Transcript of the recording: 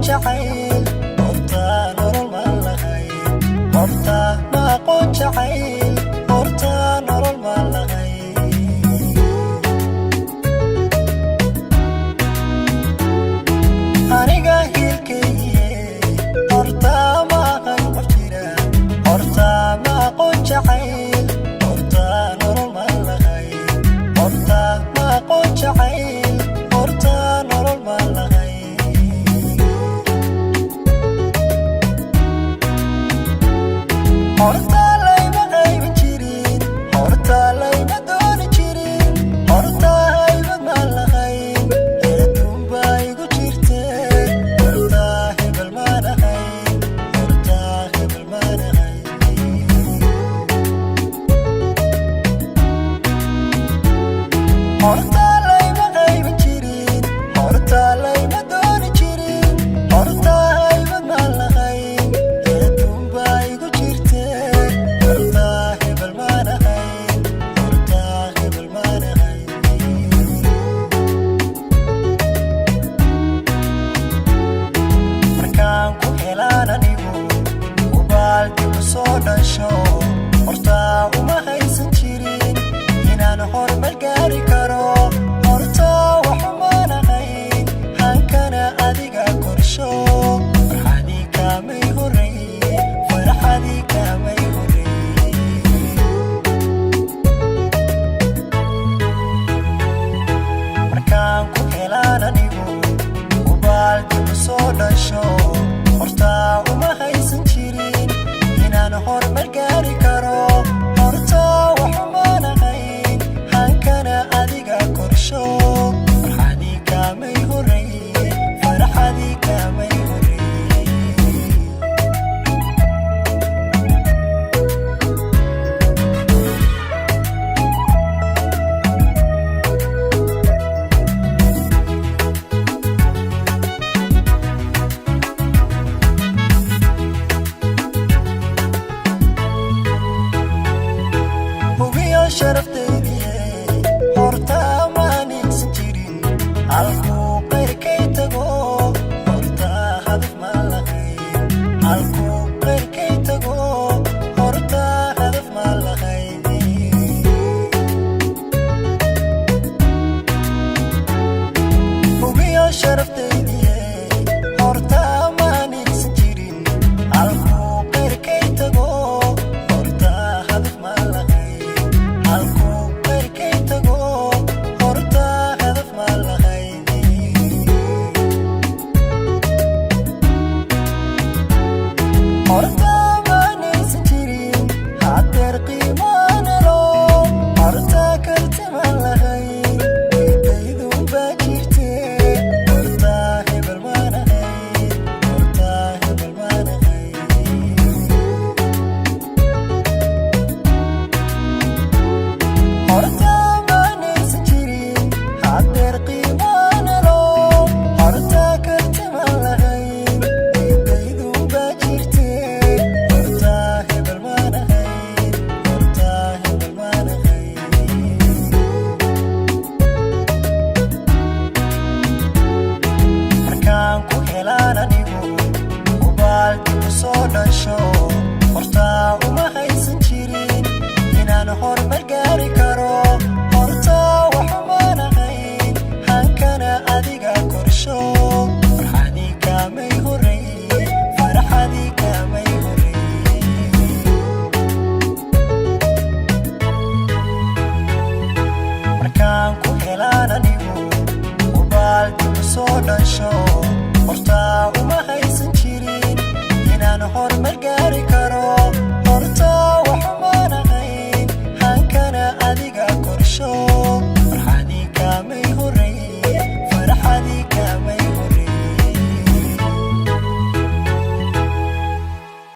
Jacayl horta nolol ma lahayn, horta ma aqoon jacayl, horta nolol ma lahayn. Aniga hiilkaygiye, horta ma aqan qof jira, horta ma aqoon jacayl, horta nolol ma lahayn, horta ma aqoon jacayl, horta nolol ma lahayn. Horta layma qaybin jirin, horta layma dooni jirin, horta haybad ma lahayn, eedunbaa igu jirte, horta hebel maan ahayn, horta hebel maan ahayn. Horta layma qaybin jirin, horta layma dooni jirin, horta haybad ma lahayn, eedunbaa igu jirte, horta hebel maan ahayn, horta hebel maan ahayn. Markaan ku helaan anigu ubaaldi ku soo dhasho, horta uma haysan jirin inaan horumar gaari karo, horta waxumaan ahayn hankana adiga korsho, farxadii kaamay horey, farxadii kaamay horey. Markaan ku helaan anigu ubaaldi ku soo dhasho, horta uma haysan jirin inaan horumar gaari karo, horta waxumaan ahayn hankana adiga korsho, farxadii kaamay horey, farxadii kaamay horey. Hubiyo sharaftaydiye, horta maanaysan jirin halkuu qayrkay tago, horta hadaf ma lahayn, halkuu qayrkay tago, horta hadaf ma lahayn. Hubiyo sharaftaydiye, horta maanaysan jirin halkuu qayrkay tago, horta hadaf ma lahayn, halkuu qayrkay tago, horta hadaf ma lahayn. Horta maanaysan jirin haddeer qiimaanalo, horta karti ma lahayn, idaydunbaa jirte, horta hebel maan ahayn, horta hebel maan ahayn. Horta maanaysan jirin haddeer qiimaanalo, horta karti ma lahayn, idaydunbaa jirte, horta hebel maan ahayn, horta hebel maan ahayn. Markaan ku helaan anigu ubaaldi ku soo dhasho, horta uma haysan jirin inaan horumar gaari karo, horta waxumaan ahayn hankana adiga korsho, farxadii kaamay horey, farxadii kaamay horey. Markaan ku helaan anigu ubaaldi ku soo dhasho, horta uma haysan jirin inaan horumar gaari.